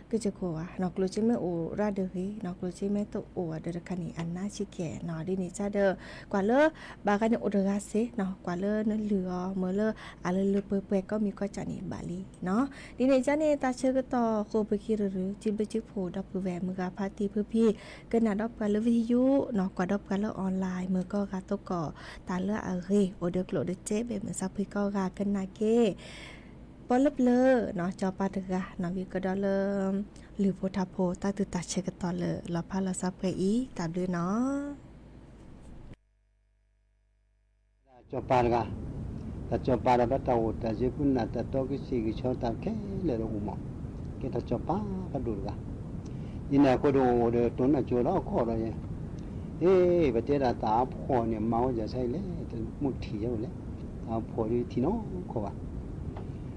စၢၢ်ခိၣ်ဘၣ်နီၤ ကျိၣ်စ့မ့ၢ်အိၣ်ရၣ်ဒီးဂ့ၤနီၤ ကျိၣ်စ့မ့ၢ်တအိၣ်ဘၣ်ဒီးတခါန့ၣ် အနါဆံးကဲနီၤ ဒ်န့ၣ်ကဒီး ကွၢ်လၢ ဘၣ်ဂၤန့ၣ်အိၣ်တဂၤစ့ၢ်နီၤ ကွၢ်လၢနလုၢ်အီၤ မ့ၢ်လၢအလၢလၢပှဲၤပှဲၤ ကီၢ်မံၤကီၢ်စဲၣ်န့ၣ် ဘၣ်လံနီၤ ဒ်န့ၣ်ကန့ၣ် တၢ်ဆၢကတီၢ်ဃိပခံရူၤရူၤ စုဘုစုဖှိၣ်ဒီပုၢ်ဝဲၢ်မုၢ်ဂၤဖါတံၢ်ဖုဖံ ကနၣ်ဒီးပှၤလၢ video နီၤ ကွၢ်ဒီးပှၤလၢ online မုၢ်ကီၢ်ဂၤသကိး တၢ်လၢအဂ့ၤ အိၣ်ဒီးကျိၣ်ဒီးစ့ ဘဲၣ်မုာ်စၢ်ဖှံကီၢ်ဂၤကနၣ်က့ၤ ပီလၢပျၢၤနီၤ စီၤပၤတဂၤနီၤ ဝံၤကဒီးလၢ လုၢ်ဖိထါဖိ တၢ်သူၣ်တၢ်ဆၢကတီၢ်လၢ လီၤဖးလီၤဆီပှဲၤအံၤ တၢ်ဘျုးနီၤ စီၤပၤတဂၤ, တၢ်စီၤပၤဒီးဘၣ်တၢ်အိၣ်တၢ်စ့ ပူၤနၢ်တၢ်တီကစံၣ်ကဆီတၢ်ခဲလၢာ်ဒီးအိၣ်မး, ကဲတၢ်စီၤပၤဖးဒိၣ်တဂၤ, ဒ်န့ၣ်အဃိဒီးအိၣ်ဒီးတိၢ်နၢ်ကၠိဒီးအခီၣ်ဒီးယဲ, အ့ ပတဲဒၣ်တၢ်အဖှီၣ်န့ၣ် မၤဝဲဒ်ဆၣ်အံၤလဲၣ်, တမူထံၣ်ယဲဝဲလဲၣ်, တၢ်အဖှီၣ်ဒ်ထံၣ်နီၢ်ခီဘၣ်, တဘျီဃီ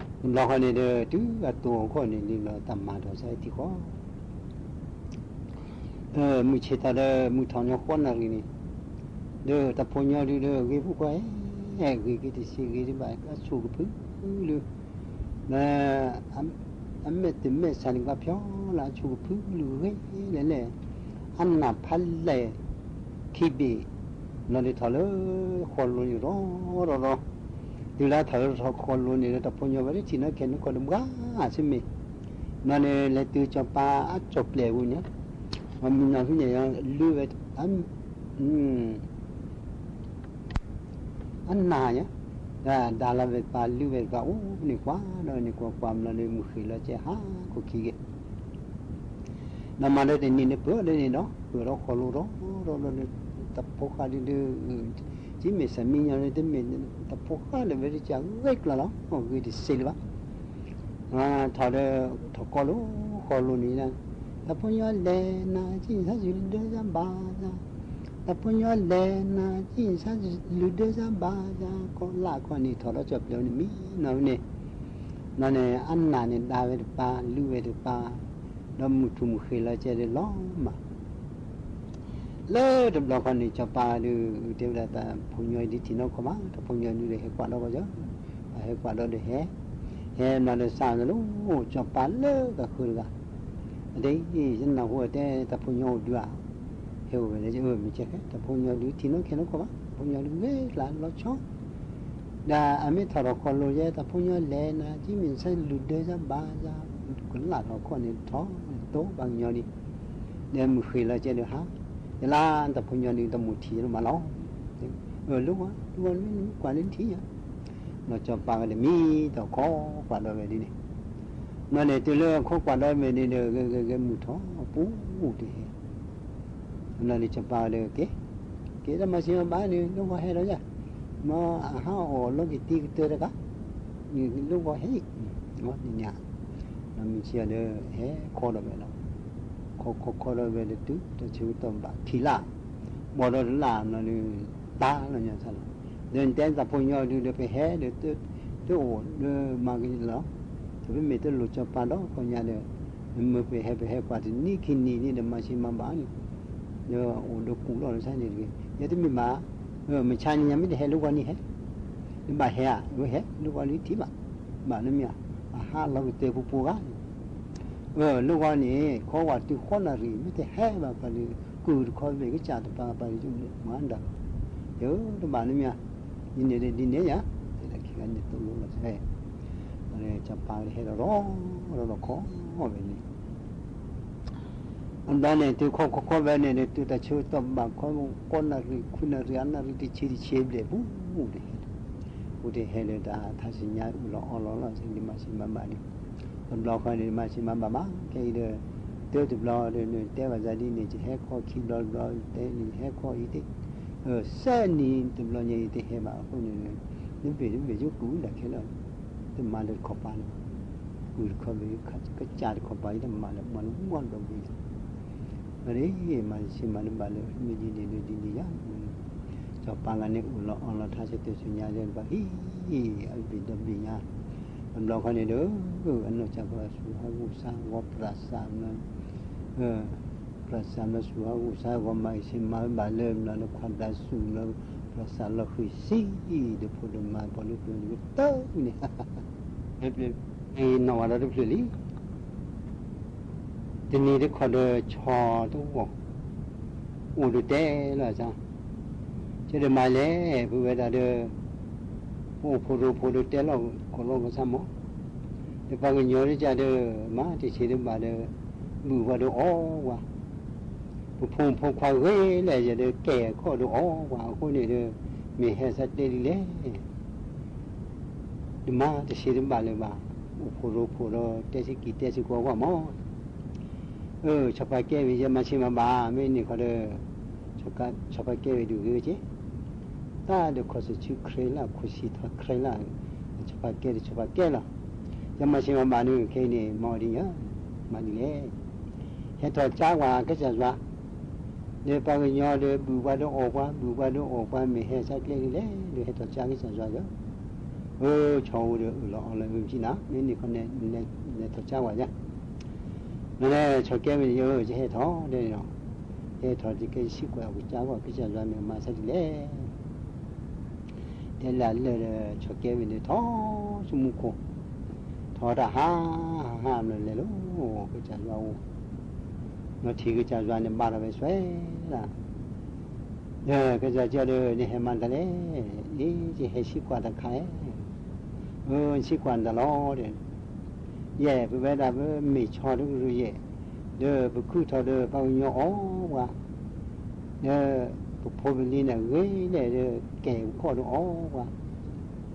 န့ၣ်ဒီး တုၤအတိၢ်အခီၣ်န့ၣ် လံလီၤတၢ်မၤထီၣ်ဆၣ်အံၤထံၣ်ဃီ မုၢ်ဆ့ၣ်ထီၣ်ဒီး မုၢ်ထီၣ်ညီဃီနၣ်ရံၣ်န့ၣ်, ဒီးတၢ်ဖိညီဒုဒီး ဂ့ၤဖိခွါဧၢ, ဂ့ၤက့ၤတစ့ဂ့ၤတဘၣ် အဆိၣ်ကဖုလၢ, အမဲာ်တမဲာ်ဆှးန့ၣ် ကဘၣ်ဖျီလၢအဆိၣ်ကဖုလၢဂ့ၤလဲၣ်လဲၣ်, အနၢ်ဖးလဲၢ် ခံဘ့ၣ်, နီၢ်ဒုးထီၣ်လၢဃီလိၤန့ၣ်ရီၢ်ရီၢ်ရီၢ်, တုၤလၢထီၣ်လၢဃီလိၤန့ၣ်ဒီး တၢ်ဖိညီဝဲတထံၣ်နီၢ်ခဲနီၢ်ခီဒီးဘှါဆ့မ့ၢ်, နီၢ်န့ၣ်လဲၤတုၤစီၤပၤအကၠီၣ်ပျဲၢ်ပူၤညါ, မ့ၢ်နီၢ်ဖုညါ လုၢ်ဝဲ အနၢ်ညါ, ဒၣ်လီၤဝဲပၢ်လုၢ်ဝဲပၢ်အိၣ်န့ၣ်ကွၢ်ဒီးန့ၣ်ကွၢ်ကွၢ်မလီၤန့ၣ် မုၢ်ဃ့ၢ်လီၤကဲဟးခိၣ်ခံဂ့ၤ, ဒီးမၤဒီးတနံၤန့ၣ်ပၢၢ်ဒီးန့ၣ်ဒီး ပၢၢ်ဒီးဃီလိၤဒီး ဒီးဒီး တၢ်ဖိဃၢ်ဒုဒီး ကမ့ၢ်ဆၣ်မံညီန့ၣ် တမ့ၢ်တၢ်ဖိဃၢ်လၢၤဝဲတကးဂ့ၤကျါလီၤ ဂ့ၤတစ့လၢၤဘၣ် ထီၣ်ဒီး ထီၣ်ကီၢ်လိၤဃီလိၤန့ၣ်, တၢ်ဖိညီလဲၤနၤ ကံၣ်ဆၣ်လုၢ်ဒၢယၤဘၣ်ယၤ, တၢ်ဖိညီလဲၤနၤ ကံၣ်ဆၣ်လုၢ်ဒၢယၤဘၣ်ယၤ, ကီၢ်လၢ်ခီန့ၣ် ထီၣ်ဒီးကၠီၣ်ပျဲၢ်န့ၣ်မံနီၢ်န့ၣ်, နီၢ်န့ၣ် အနၢ်န့ၣ်ဒါဝဲတပၤ လုၢ်ဝဲတပၤ, ဒီးမုၢ်ထူၣ်မုၢ်ဃ့ၢ်လီၤကဲဒီးလီၤမၢ် လၢတဘျီဃီန့ၣ် စီၤပၤဒုး တဲဝဲဒၣ်တၢ်ဖိညီဒုးထံၣ်နီၢ်ခီမး တၢ်ဖိညီဒုးဒီးဟဲကွၢ်ဒီးကီၢ်ကၠီ, ဟဲကွၢ်ဒီးဒီးဟဲ, ဟဲမၤဒီးစၢ်န့ၣ်လီၤ စီၤပၤလၢကဃၢၤတဂၤ, အဒဲအံၤ ယနၢ်ဟူအတဲတၢ်ဖိညီအိၣ်ဒုးဧါ, ဟဲအိၣ်ဝဲလဲၣ် မ့ၢ်ကဲ တၢ်ဖိညီဒုးထံၣ်နီၢ်ခဲနီၢ်ခီမး တၢ်ဖိညီဒုးဂ့ၤကျါလီၤဆီ ဒီးအမ့ၢ်ထီၣ်ထီၣ်ခီလိၤယဲ တၢ်ဖိညီလဲၤနၤ ကံၣ်မ့ၢ်ဆၣ်လုၢ်ဒၢယၤဘၣ်ယၤ, ကလၢ်ထီၣ်ခီန့ၣ်ထီၣ်တိဘၣ်ကညီဒံး, ဒီးမုၢ်ဃ့ၢ်လီၤကဲဒီးဟး, ယလၢတၢ်ဖိညီဒုးတမူထံၣ်ယဲလၢမးလီၤ, လိၣ်ဝဲ လိၣ်ဝဲမ့ၢ်ကွၢ်လၢထံၣ်ယၤ, နီၢ်စီၤပၤကဒီးမံတီၢ်ခီကွၢ်ဒီးဝဲဒ်န့ၣ်, နီၢ်န့ၣ်တုၤလၢခီကွၢ်ဒီးဝဲန့ၣ်ဒီး ဂဲၤဂဲၤဂဲၤမုၢ်ထီၣ်ပူၤတဟဲ နီၢ်န့ၣ်စီၤပၤဒီးက့ၤ, က့ၤတၢ်မၤစံးမၤဘၣ်န့ၣ် လိၣ်ဂီၤဟဲဒီးယၤ, မ့ၢ်အဟးအီၣ်လီၤက့ၤတံၤကတၢၢ်တဂၤ, လိၣ်ဂီၤဟဲအံၤ, န့ၣ်ညါ, နီၢ်မုၢ်ဆ့ၣ်ဒီးဟဲခီဒီးဝဲလီၤ, ခီခီခီဒီးဝဲဒီးတုၤ တၢ်ဆၢကတီၢ်ဘၣ်ထံၣ်လၢ်, ဘီဒီးတလၢ်နီၢ်ဒီး, တၢ်လီၤညါဆၢလီၤ, ဒီးနတဲတၢ်ဖိညီဒုးဒီးပဟဲဒီး, တအိၣ်ဒီးမၤက့ၤလီၤ, တမ့ၢ်တလိၣ်စီၤပၤဒီးခီညါဒီး, နမ့ၢ်ပဟဲပဟဲကွၢ်တနံၣ်ခံနံၣ်န့ၣ်ဒီးမၤစံးမၤဘၣ်န့ၣ်, ဒီးအိၣ်ဒီးကူၣ်လီၤဒီးဆါန့ၣ်တဂ့ၤ, ယဲတမ့ၢ်ဘၣ်, မုၢ်ဆါန့ၣ်ညါမ့ၢ်တဟဲလိၣ်ဂီၤန့ၣ်ဟဲ, နဘၣ်ဟဲဧါ, ဝဲဟဲလိၣ်ဂီၤန့ၣ်ထံၣ်ဘၣ်, ဘၣ်နမ့ၢ်ဧါ, အဟးလီၤကတၢၢ်ပူၤပူၤဂၤ အၢ လိၣ်ဂီၤန့ၣ် ခီဝဲတုၤဃီနၣ်ရံၣ် မ့ၢ်တဟဲဘၣ်ပှၤဒီး ကုၢ်တခီဘ့ၣ်ကစၢ်တပၤပှၤဒီး မၤဒၣ်, ယတဘၣ်နမ့ၢ်ဧါ, ဒ်န့ၣ်ဒီးဒ်န့ၣ်ယၤ, တဲဒၣ်ခံဂၤန့ၣ်သိၣ်လိလီၤ, စီၤပၤဒီးဟဲဒီးရီဒီးခီဝဲန့ၣ် အဘျီန့ၣ် တုၤခီခီခီဝဲန့ၣ်ဒီး တုၤတၢ်ဆၢကတီၢ်ဘၣ်ခီ ဃီနၣ်ရံၣ် ခွံနၣ်ရံၣ် အနၣ်ရံၣ်တဆံတဆံဘျဲၣ် ပူၤတဟဲ, ပူၤတဟဲဒီးတၢ်ထါစံးညါအုၣ်လီၤအီလီၤလီၤ ဒ်မၤစံးမၤဘၣ်န့ၣ်, တဘျီဃီန့ၣ် မၤစံးမၤဘၣ်မး ခဲအံၤဒီး တၢတဘျီဒီး နတဲဘၣ်သးဒ်န့ၣ် ယဟဲခီခံဘျီတဘျီ တဲန့ၣ် ယဟဲခီအံၤသ့ၣ်, စဲနံၤတဘျီညါအံၤတဟဲဘၣ်အဃိန့ၣ် နဘ့ၣ်တဘ့ၣ်ယိကူၣ်ဒၣ်ခဲလၢာ်, တမၤလၢတခီပၤလၢၤဘၣ်, ကုၢ်တခီဘ့ၣ် ကစၢ်တခီပၤ ယတမၤလၢၤမၤလၢၤမီၢ်ဒီးဘ့ၣ်လီၤ, အရ့ မၤစံးမၤတဘၣ်လၢ မ့ၢ်ဒ်န့ၣ်ဒီးဒ်န့ၣ်ယၤ, စီၤပၤဂၤန့ၣ် အိၣ်လီၤအီလီၤထါစဲးတဲဆူညါဒီး ပှၤဟံၣ် အဘ့ၣ်ဒီဘ့ၣ်ညါ, တဘျီဃီန့ၣ်ဒီး အနီၢ်ကစၢ်ပှၤဆူဟးဂီၤစၢ်ဂီၤပြးစၢ်မး, ပျၢ်စၢ်လီၤဆူၣ်ဟးဂူာ်စးဂီၤမးအံၤ ဆ့မၤဝဲဘၣ်လၢမနီၤလၢခွါဒါဆူၣ်လၢ ပျၢ်စၢ်လီၤဃံၤဆံး ဒီးဖိဒိၣ်မးပှၤလၢပျၢၤန့ၣ်ကတၢၢ်န့ၣ် နီၢ်ဝဲဒီးတဖျၢၣ်လံ တနံၤတခီဒီးဆီတဂီၢ် အိၣ်ဒီးတဲလီၤစၢ်, ကဒီးမၤလဲၣ် ပဝဲဒၣ်ဒီး ပအိၣ်ဖိရိဖိဒီးတဲလီၤကိးလီၤကစၢ်မး, ဒီးပှၤကညီဒ်ကဒီး မၤတဆံးတဘၣ်ဒီး ဘုၣ်ပှၤဒီးအီၣ်ပှၤ, ပဖိမုၣ်ဖိခွါဂ့ၤလဲၣ်ယဲဒီး ကဲၣ်ခီၣ်ဒီးအီၣ်ပှၤအဃိန့ၣ်ဒီး မ့ၢ်ဟဲစးတဲလံလဲၣ် တမၤတဆံးတဘၣ်လၢၤဘၣ်, အိၣ်ဖိရိဖိဒီးတဲစ့ၢ်ကီးတဲစ့ၢ်ကီးကွၢ်မး, အၢ ဆီဖါကဲဝံၤ ယမၤဆံးမၤဘၣ် မ့ၢ်န့ၣ်ခီဒီး ဆီဖါကဲဝံၤဒုးဂ့ၤဝဲက့, တၢ်ဒီးခီၣ်စူၤဆူခရံာ်လၢ် ခိၣ်ဆံၣ်ထီၣ်ခရံာ်လၢ်, ဆီဖါကဲဒီးဆီဖါကဲလီၤ, ယမၤဆံးမၤဘၣ်န့ၣ် ခဲအံၤန့ၣ် မၤအီၤဒ်ညါ, မၤဒ်လဲၣ် ဟဲထီၣ်ကၠါဝဲကစၢ်ယွၤ, ဒီးပှၤကညီဒီးဘုၣ်ပှၤဒီးအီၣ်ပှၤ ဘုၣ်ပှၤဒီးအီၣ်ပှၤ မ့ၢ်ဟဲဆါကျဲဒ်လဲၣ် ဒီးဟဲထီၣ်ကၠါကစၢ်ယွၤဒီး, အၢ ဆီအိၣ်ဒီးအၢၣ်လီၤအီလီၤအၢၣ်ဖံးနၤ မ့ၢ်န့ၣ်ခီန့ၣ် လဲၤထီၣ်ကၠါဝဲယါ, နလဲၤဆီၣ်ကဲဝံၤန့ၣ် ယဟဲထီၣ်ဒဲးန့ၣ်လီၤ, ယဟဲထီၣ်က့ၤကဲဆံကွၢ်အကစၢ်ဂီၢ် ကစၢ်ယွၤမ့ၢ်မၤဆါဒ်လဲၣ် တဲလၢလၢာ်ဒီး ဆီၣ်ကဲဝံၤန့ၣ် ထီၣ်ဆူမူခိၣ်, ထီၣ်တၢ်ဟါ, ဟါဟါမနုၤလဲၤလီၤ, ကစၢ်ယွၤအိၣ်, နီၢ်ထံၣ်ကစၢ်ယွၤန့ၣ် ဘါထီၣ်ဝဲစွဲဒၣ်, ဒီးကစၢ်ယွၤဒီး နဟဲမၤတၢ်လဲၣ်, အ့ ယဟဲဆံကွၢ်တၢ်ခါဧၢ, အၢ နဆံကွၢ်နတၢ်လီၤဒီး ယဲၢ် ပဝဲဒၣ်ပမ့ၢ်ဆီတကရၢယဲၢ်, ဒီးပခုထီၣ်ဒီးပှၤကညီအီၣ်ပှၤ, ဒီးပဖိပလံၤန့ၣ်ဂ့ၤလဲၣ်ဒီး ကဲၣ်ခီၣ်ဒီးအီၣ်ပှၤ,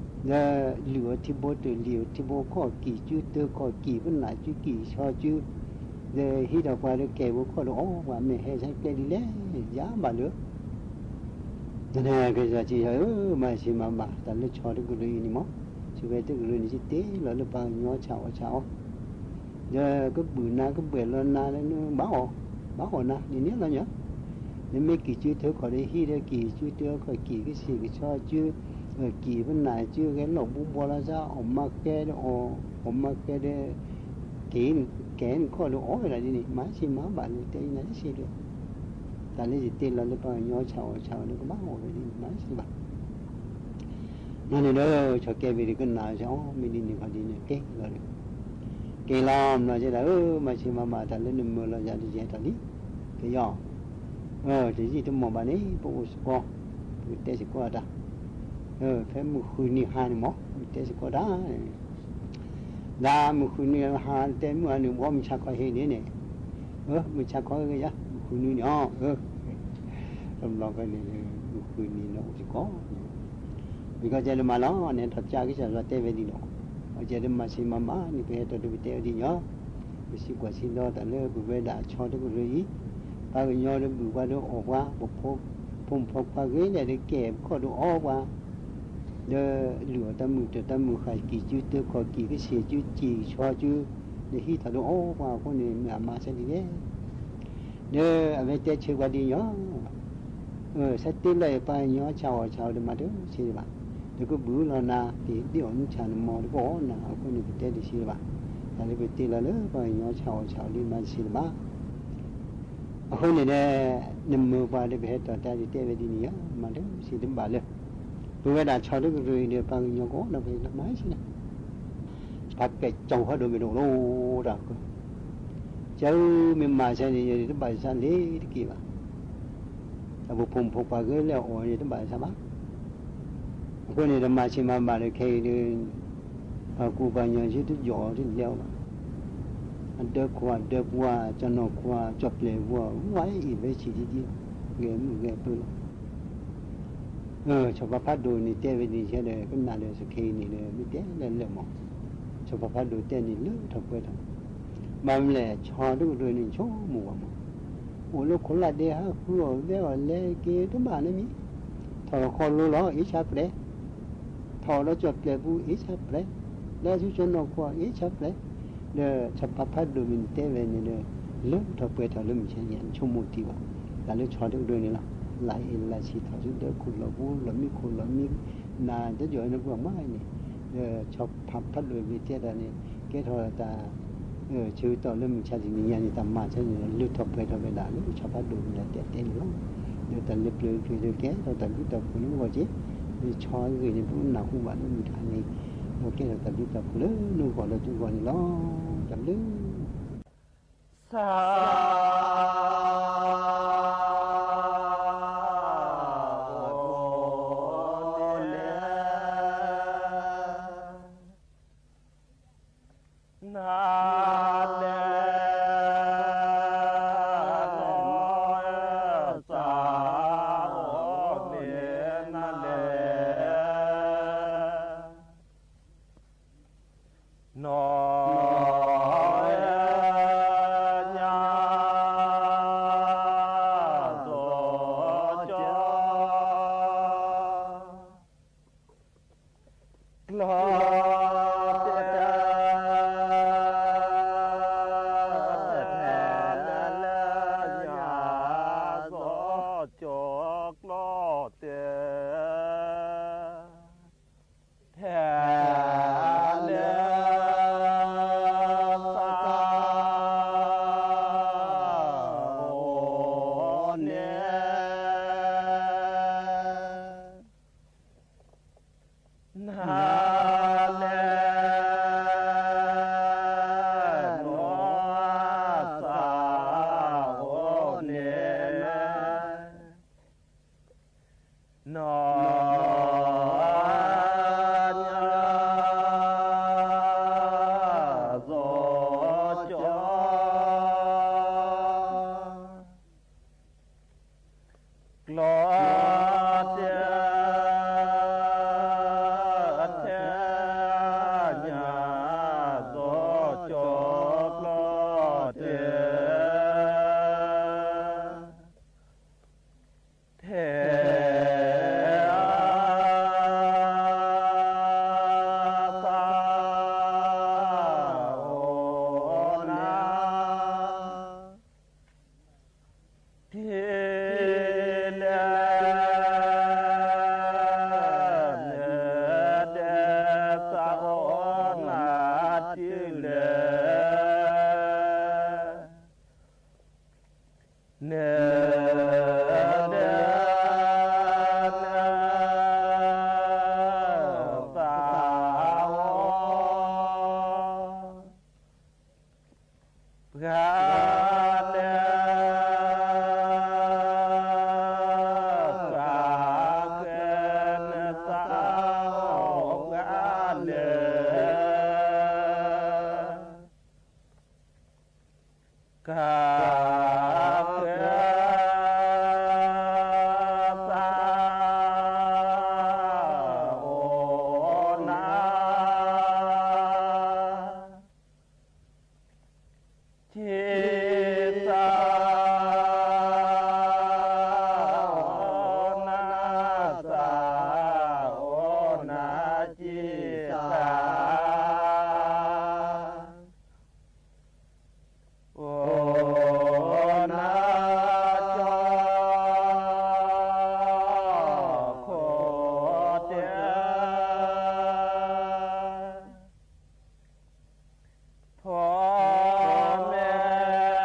ဒီးလုၢ်အီၤထံဘိတၢၢ် လံၣ်အီၤထံဘိခီၣ် ကံၢ်ကၠူတၢခီၣ် ကံၢ်ပနၢ်ကၠူ ကံၢ်ဆီကၠူ, ဒီးဟံးထီၣ်ပှၤဒီးကဲၣ်ဝဲခီၣ်ဒီးအီၣ်ပှၤ မ့ၢ်ဟဲဆါကျဲဒ်လဲၣ် ယါဘၣ်လၢ နကစၢ်စံးယၤဧၢ မၤဆံးမၤဘၣ် တၢ်လၢဆီတကရၢအံၤန့ၣ်မး, ဆီဝဲတကရၢန့ၣ် ယတ့လီၤလၢပှၤကညီဆၣ်အီၣ်ဆၣ်အီ, ဒီးကဘုၣ်နၤကဘှဲၣ်လီၤနၤလၢနဘၣ်အီၣ်, ဘၣ်အီၣ်နၤ ဒ်န့ၣ်လီၤညါ, နမ့ၢ်ကံၢ်ကၠူထၢခီၣ်ဒီးဟံးဒီးကံၢ်ကၠူထၢခီၣ် ကံၢ်ကဆံၣ်ကဆီကၠူ, ကံၢ်ပနၢ်ကၠူ ဂဲၤလီၢ်ဘူးဘှီလီၤစၢ် အီၣ်မၤဃဲဒီးအီၣ်, အီၣ်မၤဃဲဒီး ကဲၣ်, ကဲၣ်နခီၣ်ဒီးအီၣ်ဝဲဒၣ်ဒ်န့ၣ် မၤဆံးမၤဘၣ်လၢတဲအံၤနၤတစ့ဒီး, တၢ်လၢယတ့လီၤလၢပှၤကညီဆၣ်အီၣ်ဆၣ်အီဒီးကဘၣ်အီၣ်ဝဲဒ်န့ၣ် မၤဆံးဘၣ် မၤန့ၣ်ဒီး ဆီၣ်ကဲဘ့ၣ်ဒီးကနၣ်ဆၢအီၤ မ့ၢ်ဒ်န့ၣ်ခီဒ်န့ၣ် က့ၤလီၤဒီး, က့ၤလီၤမနီၤကဲဒၣ်ဧၢ မၤဆံးမၤဘၣ်တၢ်လၢနမၢလီၤယၤဒီးယဟဲထီၣ်လံ, ကယီ, တယံာ်တမီၢ်ဘၣ်န့ၣ် ပအိၣ်စ့ၢ်ကီး, ပကတဲစ့ၢ်ကီးတၢ်, ဖဲမုၢ်ဃုနံၤဟါန့ၣ်မး ပကတဲစ့ၢ်ကီးတၢ် ဒ်မုၢ်ဃုနံၤဟါတဲမုၢ်ဟါန့ၣ် ဘီမုၢ်ဆါခီဟ့ၣ်န့ၣ်န့ၣ်, မုၢ်ဆါခီဂ့ၤယါ မုၢ်ဃုနံၤန့ၣ်အီၤ, တဘျီဃီန့ၣ် မုၢ်ဃုနံၤန့ၣ်အိၣ်စ့ၢ်ကီး, မ့ၢ်ကီၢ်ကဲလၢမၤလီၤန့ၣ် ထီၣ်ကၠါကစၢ်ယွၤတဲဝဲဒ်န့ၣ်, အကဲဒ်မၤဆံးမၤဘၣ်န့ၣ် ပဟဲထီၣ်ဒီးပတဲဝဲဒ်န့ၣ်, ပစံးကွၢ်စံးဒီတၢ်လၢပဝဲဒၣ်ဆီတကရၢအံၤ, ပှၤကညီဒီးဘုၣ်ပှၤဒီးအီၣ်ပှၤ, ပဖိ, ဖိမုၣ်ဖိခွါဂ့ၤလဲၣ်ဒီးကဲၣ်ခီၣ်ဒီးအီၣ်ပှၤ ဒီးလုၢ်အီၣ်တၢ်မုာ်တၢ်မုာ်ဃာ် ကံၢ်ကၠူတၢခီၣ် ကံၢ်ကဆံၣ်ကၠူ ကံၢ်ဆီကၠူ, ဒီးဟံးထီၣ်ဒီးအီၣ်ပှၤအဃိန့ၣ် မ့ၢ်အမၤဆါဒ်လဲၣ်, ဒီးအဝဲတဲဆၢပှၤဒ်ညီ, ဆၢတဲလၢပှၤကညီဆၣ်အီၣ်ဆၣ်အီဒီးမၤတဆံးဘၣ်, ဒီးကဘုၣ်လီၤနၤ က့ၤဒ့ၣ်အီၣ်နုၢ်ဆၣ်နမီၤ တကအီၣ်နၤအဃိန့ၣ် ပတဲတဆံးဘၣ်, တၢ်လၢပတဲလီၤလၢပှၤကညီဆၣ်အီၣ်ဆၣ်အီဒီးမၤတဆံးဘၣ် အဃိန့ၣ်ဒီး နမၢပှၤဒီးပဟဲထီၣ်တၢ်ဒုးတဲဝဲဒ်န့ၣ်ဧါ, မၤတဆံးတဘၣ်လၢ ပဝဲဒၣ်ဆီတကရၢအံၤဒီး ပှၤကညီကီးဒီးပမၤဆံးလၢ ပှၤကဲကၠီၤဖးဒိၣ်မ့ၢ်တအိၣ်လီၤတၢ်ဃၢ, ကၢမ့ၢ်မၤဆါန့ၣ် ယတဘၣ်ဆါလ့ၤတက့ၢ်ဘၣ်, အပဖိမုၣ်ဖိခွါဂ့ၤလၢအီၤန့ၣ် တဘၣ်ဆါဘၣ် အဃိန့ၣ် တမၤဆံးမၤဘၣ်ဒီးခဲအံၤဒီး ပှၤကူပှၤကညီဆူတယီၤတလဲအီၤဘၣ်, အဒၢခွါဒၢပှၢ် ကၠီၣ်နီၢ်ခွါကၠီၣ်ပျဲၢ်ပှၢ် ဝဲအံၤဝဲဆံးဒ်ဒ် ဂဲၤမုၢ်ဂဲၤပၢၢ်လီၤ, ဆီဖါဖးဒိၣ်န့ၣ်တဲဝဲန့ၣ်ဆဲဒီး ကနၣ်ဒီးစခဲအံၤန့ၣ်ဒီး မ့ၢ်တဲလၢလၢာ်မး, ဆီဖါဖးဒိၣ်တဲန့ၣ်လၢထီၣ်ပှဲၤထီၣ်, ဘၣ်မနုၤလဲၣ် ဆီတကရၢန့ၣ်ဆိကမိၣ်ဝဲမး, အိၣ်လၢခိလးဒဲဟးဃုအီၣ်ဝဲအီၣ်လဲၤက့ၤတဘၣ်န့ၣ်မ့ၢ်, ထီၣ်ဃီလိလီၤ အ့ၣ်ဆါပျဲၢ် ထီၣ်ဒီးကၠီၣ်ပျဲၢ်ပူၤ အ့ၣ်ဆါပျဲၢ်, လၢဆူကၠီၣ်နီၢ်ခွါ အ့ၣ်ဆါပျဲၢ်, ဒီးဆီဖါဖးဒိၣ်မ့ၢ်တဲဝဲန့ၣ်ဒီး လၢထီၣ်ပှဲၤထီၣ်လၢမုၢ်ဆါန့ၣ် ဆိကမိၣ်တံၢ်ဘၣ်, တၢ်လၢဆီတကရၢန့ၣ်လီၤ, လၢအ့ၣ်လၢဆံးထီၣ်ဆူဒၢခိၣ်လီၤပူၤ လီၤမံခိၣ်လီၤမံ နၤတယီၤနပှၤမးန့ၣ်, ဒီးဆီဖါဖးဒိၣ်မ့ၢ်တဲတၢ်န့ၣ် ကဲထီၣ်တၢ် ဆၢကတီၢ်လၢမုၢ်ဆါတနံၤညါန့ၣ် တၢ်မၤဆၢန့ၣ်ဒီး လၢထီၣ်ပှဲၤထီၣ်ဝဲဒၣ်လၢဆီဖးဒိၣ်န့ၣ်ဒီး တဲတဲန့ၣ်လီၤ. ဒီးတၢ်လၢပျၢၤတဖျၢၣ်ဒီး ကဲထီၣ်တၢ်ဘျုးတၢ်ဖှိၣ်လၢအဂီၢ်က့ၤ, လၢဆီအဂ့ၢ်န့ၣ် ပနၢ်ဟူဘၣ်လၢမုၢ်တဟါန့ၣ်, ဒီးကဲထီၣ်တၢ်ဘျုးတၢ်ဖှိၣ်လၢနဂီၢ်ဒီးတဂီၢ်န့ၣ်လီၤ. တၢ်ဘျုး သး နၤလဲၣ်, သးအိၣ်န့ၣ်နၤလဲၣ်, နီၢ် ညါစီၤကၠီ ကျီတဲာ် ဖဲလၢညါစီၤကၠီကျီတဲာ် ဖဲလၢ သးအိၣ်န့ၣ် နၤလဲၣ်, နီၢ် သးအိၣ်န့ၣ် နီၢ် ညါစီၤကၠီ ကျီတဲာ် ဖဲလၢညါစီၤကၠီ ကျီတဲာ် ဖဲ သးအိၣ်နၤ ထံလဲၣ်, နတဲသးအိၣ်နၤထံလဲၣ်, နတဲ သးအိၣ် ပှၤလဲၣ်, ပှၤဃဲ နသးအိၣ်ပှၤလဲၣ်, ကဃဲ သးအိၣ်နၤ ထံ သးအိၣ်နၤ, သးအိၣ်နၤ ထံ သး အိၣ်နၤ ကၠီ ခိၣ်တဲာ် ဖီမဲ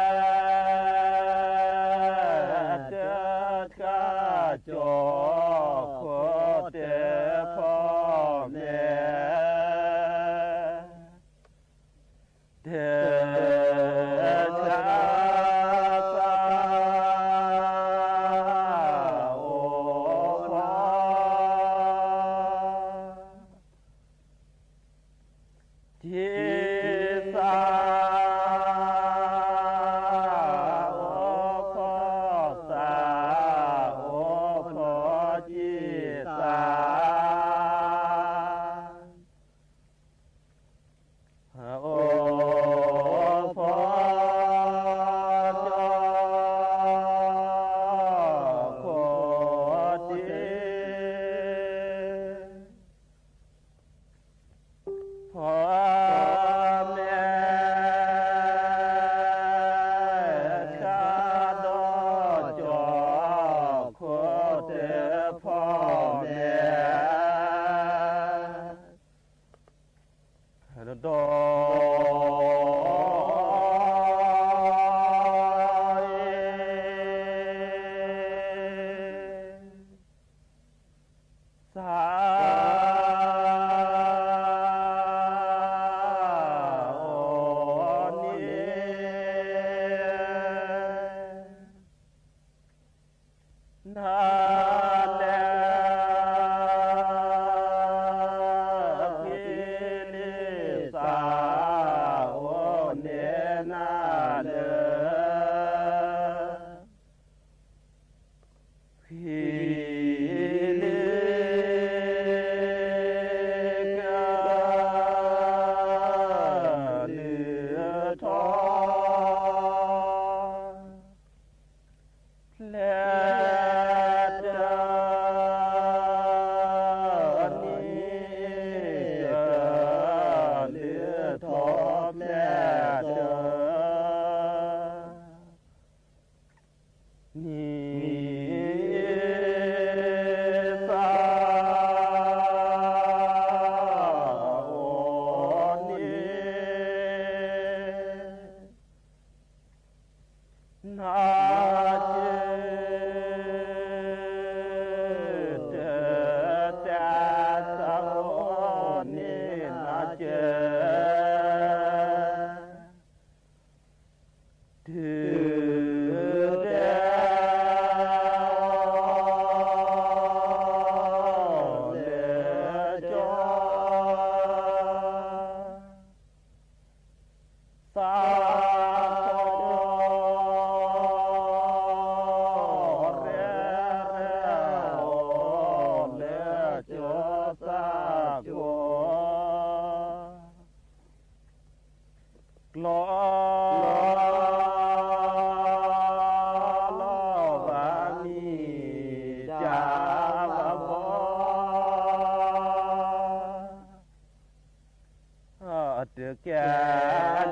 ကဲ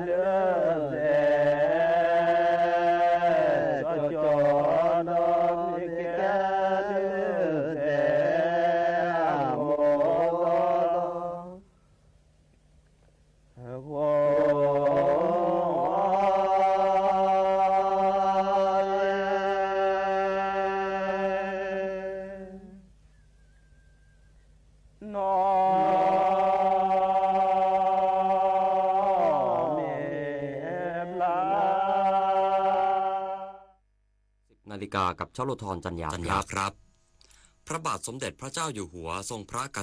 လၢသဲ, ကၠီကၠီဒီးမ့ၢ်ကဲလၢသဲ, အမိၢ်ဂီၤလီၤ, ဂီၤ နီၢ် မ့ၢ်ဘျါ สิบนาฬิกากับช่อโลธรจันยาครับ พระบาทสมเด็จพระเจ้าอยู่หัวทรงพระกรุณาโปรดเกล้าโปรดกระหม่อม พระบาทสมเด็จพระเจ้าอยู่หัวทรงพระก